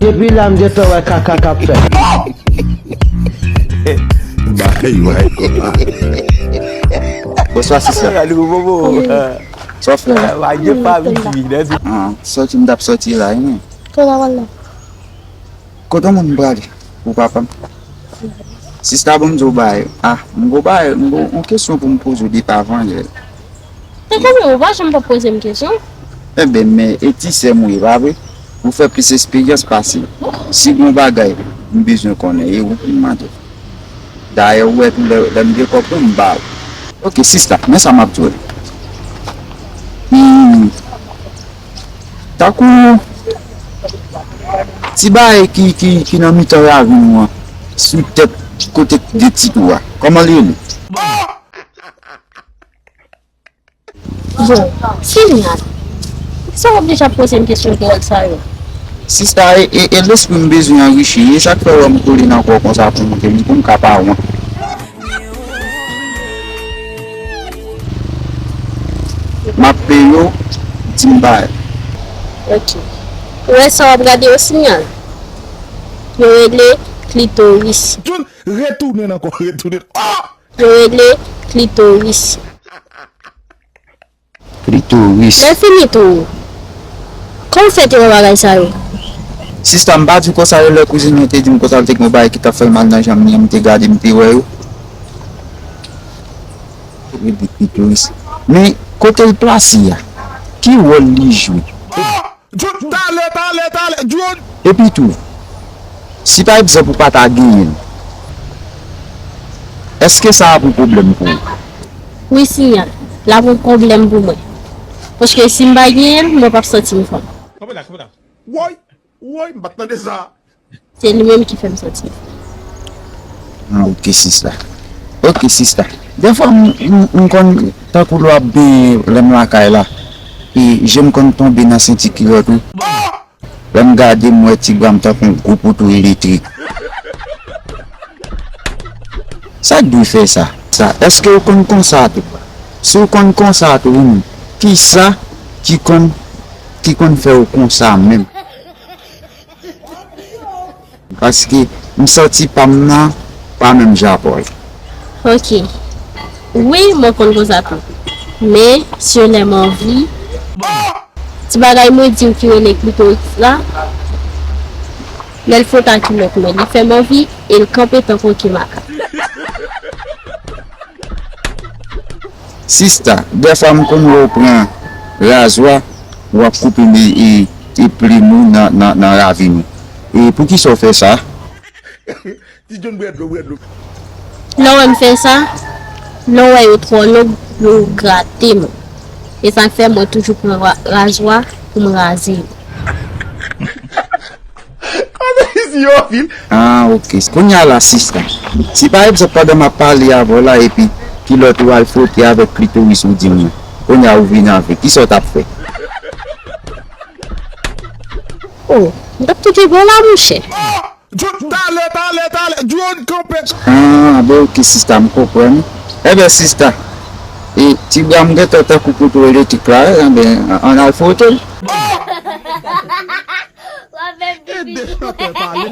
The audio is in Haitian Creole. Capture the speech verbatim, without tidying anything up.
Depi la m gentan wè kaka k ap fèt. Bay, bay. Bonswa, sista. Gade bobo. Sa w fè la? Wa gen pa vin di nèg. Ah, sòti m t ap sòti la, wi. Kote w al la? Kote moun m prale? Pou papa m. Sista, bon, m di w bagay. Ah, m gon bagay, m gon yon kesyon pou m poze w depi avan yè. Te konbyen ou pa janm pa poze m kesyon? Enben, men e ti sè m ou ye, pa vre? Ou fè plis esperyans pase m. Si gon bagay m bezwen konnen, e ou pou m mande. Dayè, ou wè tou lè, lè m gen kòb pou m ba ou. Ok, sista, men sa m ap di w. Hmm. Tankou ti bagay ki, ki, ki nan mitan ravin ou an, sou tèt kote de ti tou a. Kòman li rele? Bon, Sinyal, sa w oblije ap poze m kesyon vòl sa yo? Sista, e, e, e lespri m bezwen anrichi, e sa k fè w wè m kole nan kò w konsa pou m, pou m ka pa wont. M ap peye w, di m bagay. Ok. Ou wè sa w ap gade yo, Sinyal? Yo rele klitoris. Retounen ankò, retounen. Ah! Yo rele klitoris. Klitoris. Lè fini tou, kòman w fè te wè bagay sa yo? Sista, m pa di w konsa, lè kouzin mwen te di m konsa, l te gen yon bagay ki t ap fè l mal nan janm li an, m te gade, m te wè yo. Klitoris. Men, kote l plase a? Ki wòl li jwe? John, talè, talè, talè, John! Epi tou, si pa egzanp ou pa ta genyen l, èske sa ap yon pwoblèm pou ou? Wi, Sinyal, l ap yon pwoblèm pou mwen. Paske si m pa genyen l, mwen p ap santi m fanm. Kanpe la, kanpe la. Woy, woy, m pa t tande sa. Se li menm ki fè m santi. Ah, ok, sista. Ok, sista. Dèfwa, m, m, m konn tankou lè w ap benyen lè m lakay la. E je m konn tonbe nan senti kilòt ou. Lè m gade, m wè ti bra m tankou yon gwo poto elektrik. Sa k dwe fè sa? Sa, èske w konn konsa tou? Si w konn konsa tou, wi, kisa ki konn, ki konn fè w konsa menm? Paske m santi pa m nan pa menm jan ak ou. Ok. Wi, mwen konn konsa tou. Men, si yon lè m anvi, ti bagay mwen di w ki rele klitoris la, lè l fwote ak kilòt mwen, li fè m anvi e l kanpe tankou yon ke makak. Sista, dèfwa m konn wè w pran razwa, w ap koupe e, e, e plim ou nan, nan, nan ravin ou. E poukisa w fè sa? Ti John bwè dlo, bwè dlo. Lè w wè m fè sa, lè w wè yo twò long, yo grate m. E sa k fè mwen toujou pran ra-, razwa pou m raze yo. Kote isi yo, Fil? Ah, ok. Kounye a la, sista. Si pa egzanp, pandan m ap pale avè w la, epi kilòt ou al fwote avèk klitoris ou di m nan. Kounye a ou vin avè. Kisa w t ap fè? Oh, m t ap tou gen bon la, monchè. John, talè, talè, talè. John, kanpe. Ah, ben ok, sista, m konprann. Enben, sista, e ti bra m gentan tankou poto elektrik la, enben, ann al fwote l. Wa fè pipi. Ede chantè pale.